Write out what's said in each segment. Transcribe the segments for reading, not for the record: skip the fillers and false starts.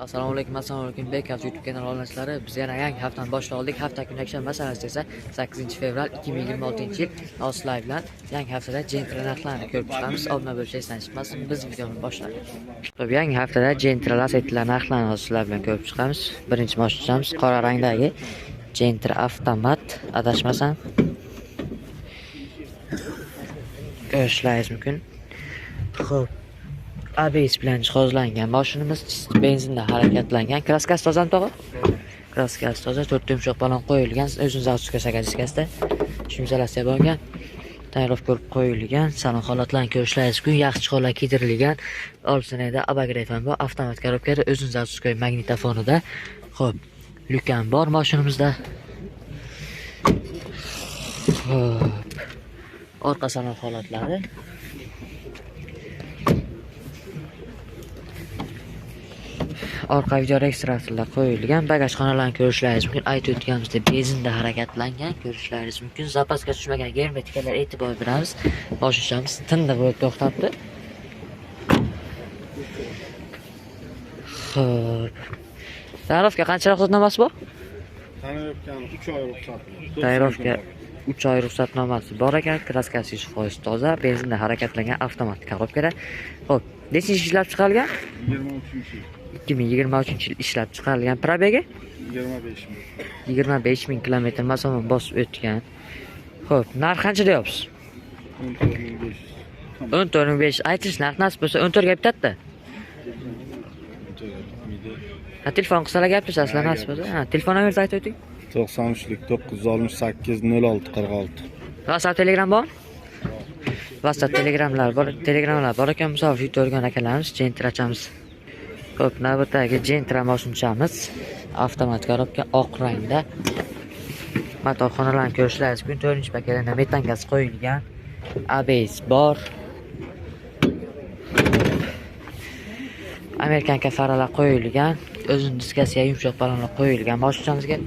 Assalomu alaykum, assalomu alaykum, Bekavs YouTube kanali obunachilari. Biz yana yangi haftani boshlab oldik. Hafta kuni yakshanba sanasi esa 8 fevral 2026-yil. Sizlar bilan yangi haftada Gentra narxlarini ko'rib chiqamiz. Obuna bo'lish esdan chiqmasin. Biz videoni boshladik. Xo'p, yangi haftada Gentra, Lacettilar narxlarini sizlar bilan ko'rib chiqamiz. Birinchi mashinamiz qora rangdagi Gentra avtomat, adashmasam. Ko'rishlaringiz mumkin. Xo'p, ABS bilan jihozlangan mashinamiz, benzinda harakatlangan. Краска si tozami, tog'a? Краска si toza, to'rtta yumshoq balon qo'yilgan, o'zini заводской diskasida. Шумоизоляция bo'lgan. Tonirovka ko'rib qo'yilgan, salon holatlarini ko'rishlaringiz mumkin. Yaxshi chexollar kiydirilgan. Oldida обогрев ham bor, avtomat korobkada, o'zini заводской magnitofonida. Xo'p, люк ham bor mashinamizda. Xo'p. Orqa salon holatlari. Orqa video registratorlar qo'yilgan, bagaj xonalarini ko'rishlaringiz mumkin. Aytib o'tganimizdek, benzinda harakatlangan, ko'rishlaringiz mumkin. Запаска tushmagan germetikalar, e'tibor beramiz. Mashinamiz tiniq bo'lib to'xtabdi. Xo'p. Tonirovka qancha ruxsatnomasi bor? Tonirovkani 3 oy ruxsat. Tonirovka 3 oy ruxsatnomasi bor ekan, краска si 100% toza, benzinda harakatlangan, avtomat korobkada. Xo'p, nechinchi ishlab chiqarilgan? 23-yil. 2023-yil ishlab chiqarilgan. Пробег i 25 ming. 25 ming kilometr masofa bosib o'tgan. Xo'p, narx qancha deyapsiz? 14 500. 14 500 aytish narx, nasib bo'lsa 14 ga bitadi. Ha, telefon qilsalar gaplashasizlar, nasib bo'lsa. Ha, telefon nomeringizni aytib o'ting. 93lik 968 06 46. WhatsApp, Telegram bormi? WhatsApp, Telegramlar bor, Telegramlar bor ekan, musofir ko'rgan akalarimiz, Gentrachamiz. Xo'p, navbatdagi Gentra mashinchamiz. Avtomat korobka, oq rangda. Motor xonalarni ko'rishlaringiz mumkin. 4-paketda metan gaz qo'yilgan. ABS bor. Американка faralar qo'yilgan. O'zining diskasiga yumshoq balonlar qo'yilgan. Mashinamizga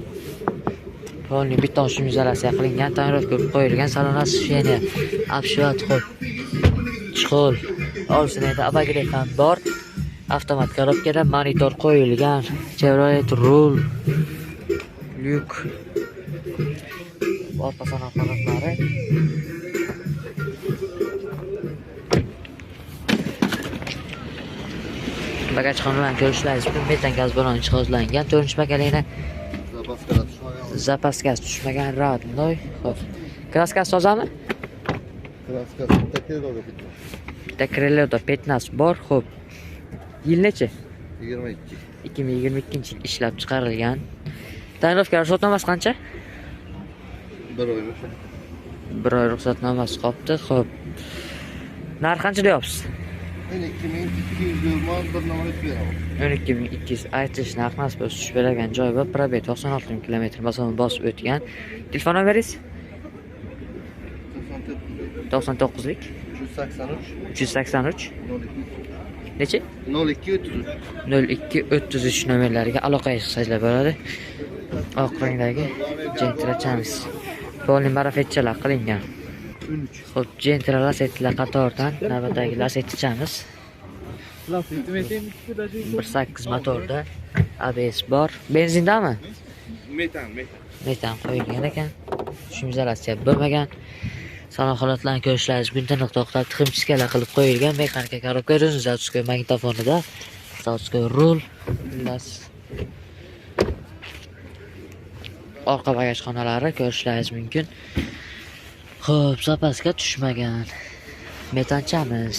polni beton шумоизоляция qilingan, tonirovka qo'yilgan, salon освещение, обшивать, xo'p. Чехол, olsinayda обогрев ham bor. Avtomat korobkada monitor qo'yilgan. Chevrolet rul, lyuk. Orqa salon holatlari. Bagaj xonalarni ko'rishlaringiz mumkin. Metan gaz baloni jihozlangan. 4-pokoleniya Запаска tushmagan. Запаска si tushmagan, родной. Xo'p. Краска si tozami? Краска si bitta крыло da bitta. Bitta крыло da 15 bor. Xo'p. Yil nechi? 22. 2022-yil ishlab chiqarilgan. Tonirovka ruxsatnomasi qancha? Bir oy o'sha. Bir oy ruxsatnomasi qolibdi. Xo'p. Narx qancha deyapsiz? 12 200 berman, bir nomer aytib beraman. 12 200 aytish narx, nasib bo'lsa tushib beradigan joy bor. Пробег 96 ming kilometr masofa bosib o'tgan. Telefon nomeringiz? 99 99lik 383 383 02 nechi? 02 33. 02 33 nomerlariga aloqaga chiqsanglar bo'ladi. Oq rangdagi Gentrachamiz. Polni marafetchalar qilingan. 13. Xo'p, Gentra, Lacettilar qatoridan navbatdagi Lacettichamiz. 1.8 motorda, ABS bor. Benzindami? Metan, metan. Metan qo'yilgan ekan. Шумоизоляция bo'lmagan. Salon holatlarini ko'rishlaringiz mumkin. Tiniq to'xtab, ximchiskalar qilib qo'yilgan. Mexanika korobka, o'zini заводской magnitofonida, заводской rul, xullas. Orqa bagaj xonalari ko'rishlaringiz mumkin. Xo'p, запаска tushmagan. Metanchamiz.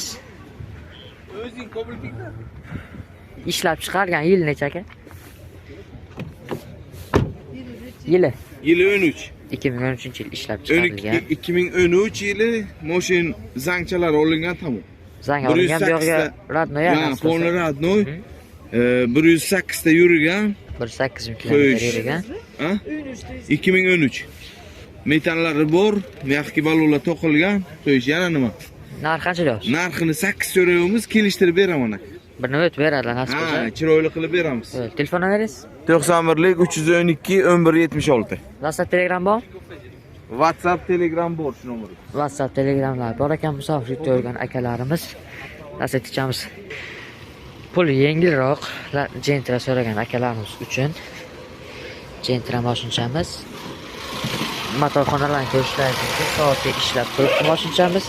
O'zing ko'plikda. Ishlab chiqargan yil necha aka? Yili Yili 13. 2013-yil ishlab chiqarilgan. 2013 yili moshin zangchalar olingan tamom. Zang olingan, bu yog'iga родной. Ha, полный родной. 108 ta yurgan. 1.8 ming kilometr Xo'sh. yurgan. Ha? 2013. Metanlari bor, mягкий balonlar to'qilgan. Qo'yish yana nima? Narx qancha deyapsiz? Narxini 8 so'rayapmiz, kelishtirib beraman aka. Bir nima o'tib beradilar nasib Ha, bo'lsa. chiroyli qilib beramiz. Evet, telefon nomeringiz? 91lik 312 11 76. WhatsApp, Telegram bor? WhatsApp, Telegram bor shu nomerda. WhatsApp, Telegramlar bor ekan, musofir ko'rgan akalarimiz. Nasib etamiz. Pul yengilroq Gentra so'ragan akalarimiz uchun Gentra mashinchamiz. Motorxonalarni ko'rishlaringiz mumkin. Soatga ishlab turibdi mashinchamiz.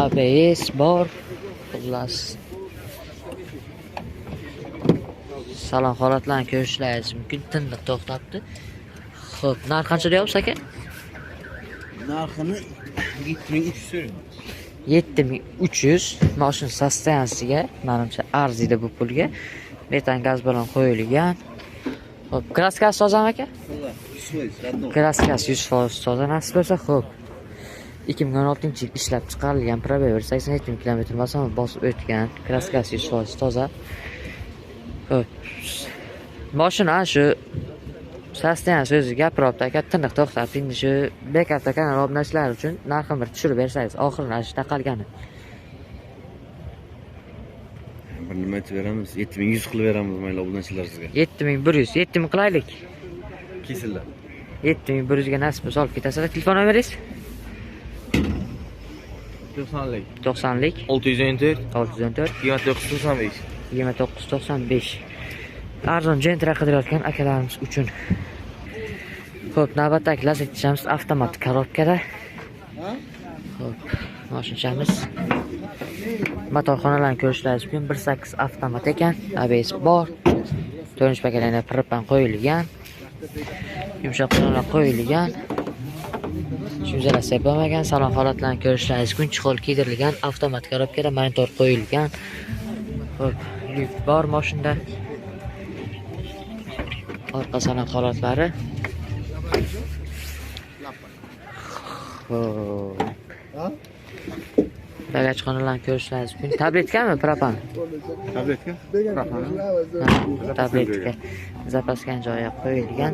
ABS bor. Xullas, salon holatlarini ko'rishlaringiz mumkin. Tiniq to'xtabdi. Xo'p, narx qancha deyapsiz aka? Narxini 7300 so'raymiz. 7300 mashina sostoyansiga menimcha arziydi bu pulga. Metan gaz bilan qo'yilgan. Xo'p, kraskasi tozami aka? 100%. Kraskasi 100% toza nasib bo'lsa, xo'p. 2016-yil ishlab chiqarilgan, probeg 187 ming kilometr masofa bosib o'tgan, kraskasi 100% toza. Xo'p. Mashina shu sostoyansi o'zi gapiryapti aka, tiniq to'xtabdi. Endi shu bekatda kanal obunachilar uchun narxini bir tushirib bersangiz, oxirini ana shu taqalgani. Bir nima aytib beramiz? 7100 qilib beramiz mayli obunachilar sizga. 7100, 7000 qilaylik. Kesillar. 7100 ga nasib bo'lsa olib ketasizlar. Telefon nomeringiz? 90lik. 90lik 614 614 2995. 2995. Arzon Gentra qidirayotgan akalarimiz uchun. Xo'p, navbatdagi Lacettimiz avtomat korobkada. Xo'p, mashinchamiz. Motorxonalarni ko'rishlaringiz mumkin. 1.8 avtomat ekan, ABS bor. To'rtinchi pakalanda propan qo'yilgan. Yumshoq xonalar qo'yilgan. Shumzalasi bo'lmagan, salon holatlarini ko'rishlaringiz mumkin. Chexol kiydirilgan, avtomat korobkada monitor qo'yilgan. Xo'p, lyuk bor mashinada. Orqa salon holatlari. Xo'p. Bagaj xonalarni ko'rishlaringiz mumkin. Tabletkami propan? Tabletka? Propan. Tabletka. Zapaskan joyi qo'yilgan.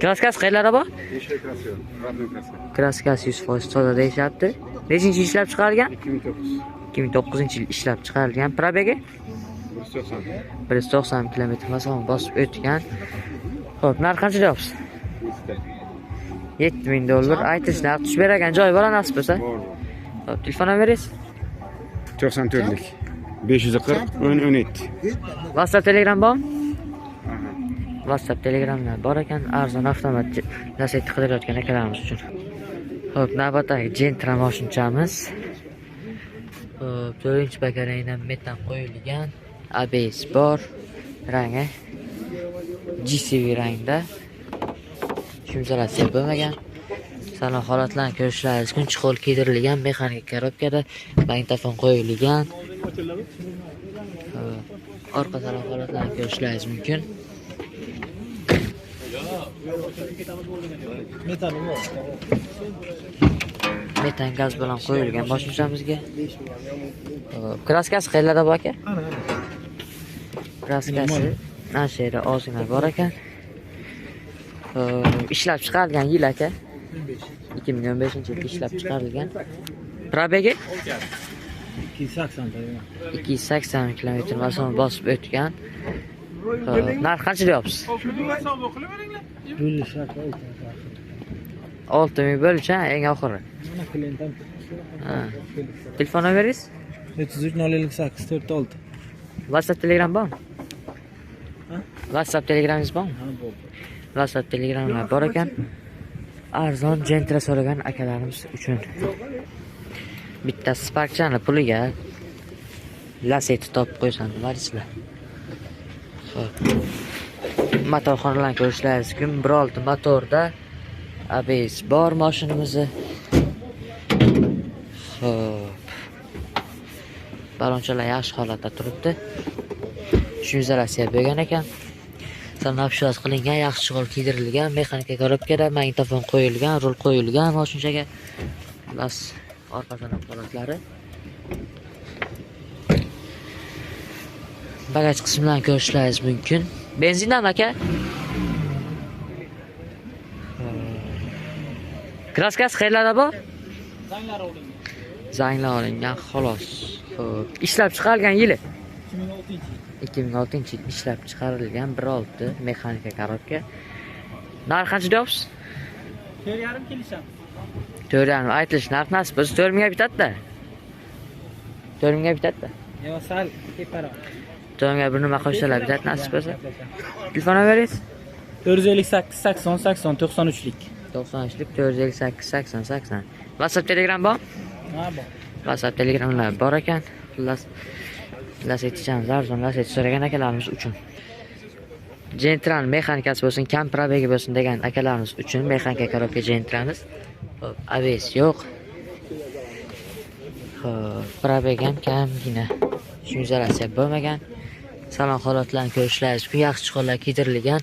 Kraskasi qayerlarda bor? Nechta kraska? Radnoy kraska. Kraskasi 100% toza deyishyapti. Nechinchi ishlab chiqarilgan? 2009. 2009-yil ishlab chiqarilgan. Probegi 190. 190 kilometr masofa bosib o'tgan. Xo'p, narx qancha deyapsiz? 7000 dollar. Aytish narx tushib beradigan joyi bor nasib bo'lsa. Bor. Xo'p, telefon nomeringiz? 94lik. 540 10 17. WhatsApp, Telegram bormi? WhatsApp, Telegramlar bor ekan. Arzon avtomat Lacetti qidirayotgan akalarimiz uchun. Xo'p, navbatdagi Gentra mashinchamiz. Xo'p, 4-bakaraydan metan qo'yilgan, ABS bor, rangi GCV rangda. Shumzalasi bo'lmagan. Salon holatlarini ko'rishlaringiz mumkin. Chexol kiydirilgan, mexanik korobkada magnitofon qo'yilgan. Orqa salon holatlarini ko'rishlaringiz mumkin. Metan gaz bilan qo'yilgan mashinamizga. Kraskasi qayerlarda bor aka? Kraskasi ana shu yerda ozgina bor ekan. Ishlab chiqarilgan yil aka 2015-yil ishlab chiqarilgan. Probegi 280 kilometr masofa bosib o'tgan. Narx qancha deyapsiz? 6000 bo'lsa eng oxiri. Telefon nomeringiz? 33 058 46. WhatsApp, Telegram bormi? WhatsApp, Telegramingiz bormi? Ha, bor. WhatsApp, Telegramlar bor ekan. Arzon Gentra so'ragan akalarimiz uchun. Bitta Sparkchani puliga Lacetti topib qo'ysan, nima deysizlar? Xo'p. Motorxonalarni ko'rishlaringiz mumkin. 1.6 motorda ABS bor mashinamizni. Xo'p. Balonchalar yaxshi holatda turibdi. Shumzalasi bo'lgan ekan. Salon qilingan, yaxshi chig'ol kiydirilgan, mexanika korobkada magnitofon qo'yilgan, rul qo'yilgan mashinchaga. Xullas, orqa salon holatlari. Bagaj qismlarini ko'rishlaringiz mumkin. Benzindan aka? Kraskasi qayerlarda bor? Zanglar olingan. Zanglar olingan, xolos. Xo'p, ishlab chiqarilgan yili 2006-yil. 2006-yil ishlab chiqarilgan 1.6 mexanika korobka. Narx qancha deyapsiz? 4,5 kelishamiz. 4,5 aytilish narx nasib bo'lsa 4 mingga bitadi-da. 4 mingga bitadi-da. Yo'q, sal teparoq. To'nga bir nima qo'shsalar, bitta nasib bo'lsa. Telefon nomeringiz? 458 80 80 93lik. 93lik 458 80 80. WhatsApp, Telegram bor? Ha, bor. WhatsApp, Telegramlar bor ekan. Xullas, Lasettichamiz arzon Lasetti so'ragan akalarimiz uchun. Gentrani mexanikasi bo'lsin, kam probegi bo'lsin degan akalarimiz uchun mexanika korobka Gentramiz. Xo'p, ABS yo'q. Xo'p, probeg ham kamgina. Shumizolatsiya bo'lmagan. Salon holatlarini ko'rishlaringiz mumkin. Yaxshi chiqonlar kiydirilgan.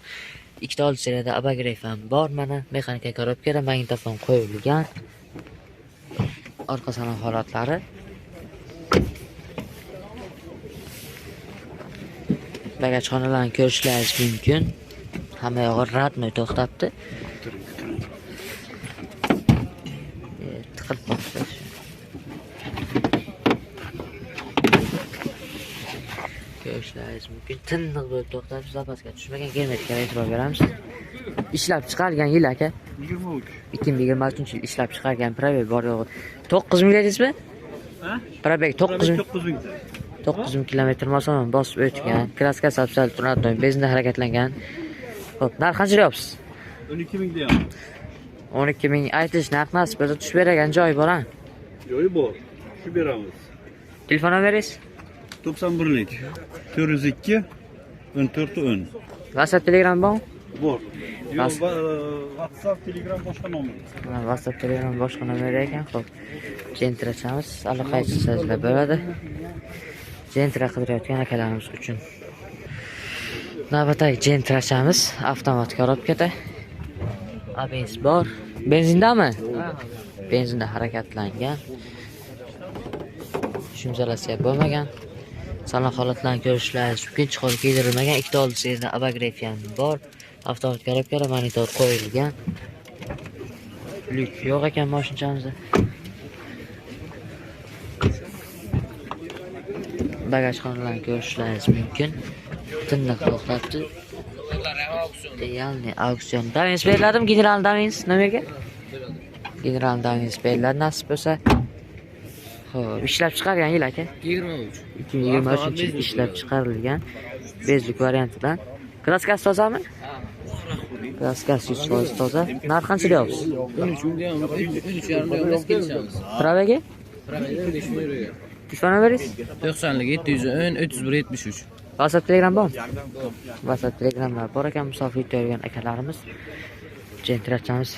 Ikkita oldi seriyada abagrev ham bor mana. Mexanika korobkada magnitofon qo'yilgan. Orqa salon holatlari. Bagajxonalarni ko'rishlaringiz mumkin. Hamma yog'i radnoy to'xtabdi. Tiqilib qolibdi. Ko'rishlaringiz mumkin. Tiniq bo'lib to'xtabdi, zapasga tushmagan, germetikka e'tibor beramiz. Ishlab chiqargan yil aka 23. 2023-yil ishlab chiqargan probeg bor yo'g'i 9000 dedingizmi? Ha? Probeg 9000. 9000. 9000 kilometr masofani bosib o'tgan. Kraska sapsal turadi, benzinda harakatlangan. Xo'p, narx qancha deyapsiz? 12000 deyapmiz. 12000 aytish narx nasib bo'lsa tushib beradigan joyi bor ha? Joyi bor. Tushib beramiz. Telefon nomeringiz? 91lik 402 14 10. WhatsApp, Telegram bormi? Bor. Yo'q, WhatsApp, Telegram boshqa nomer. Mana WhatsApp, Telegram boshqa nomer ekan. Xo'p. Gentrachamiz, aloqa chizsangizlar bo'ladi. Gentra qidirayotgan akalarimiz uchun. Navbatdagi Gentrachamiz avtomat korobkada. ABS bor. Benzindami? Benzinda harakatlangan. Shumizolatsiya bo'lmagan. Salon holatlarini ko'rishlaringiz mumkin. Chihol kiydirilmagan, ikkita oldi seriyada abagrev ham bor. Avtomat korobkada monitor qo'yilgan. Lyuk yo'q ekan mashinamizda. Bagajxonalarni ko'rishlaringiz mumkin. Tiniq to'xtabdi. Realniy auksion. Davins beriladimi? General Davins nomerga? General Davins beriladi nasib bo'lsa. Xo'p, ishlab chiqargan yil aka 23. 2023-yil ishlab chiqarilgan bezlik variantidan. Kraskasi tozami? Kraskasi 100% toza. Narx qancha deyapsiz? 13 deyapmiz. 13,5 deyapmiz, kelishamiz. Probegi? Probegi 5000 yevroga. Telefon nomeringiz? 90lik 710 31 73. WhatsApp, Telegram bormi? WhatsApp, Telegramlar bor ekan, musofir yurgan akalarimiz. Gentrachamiz.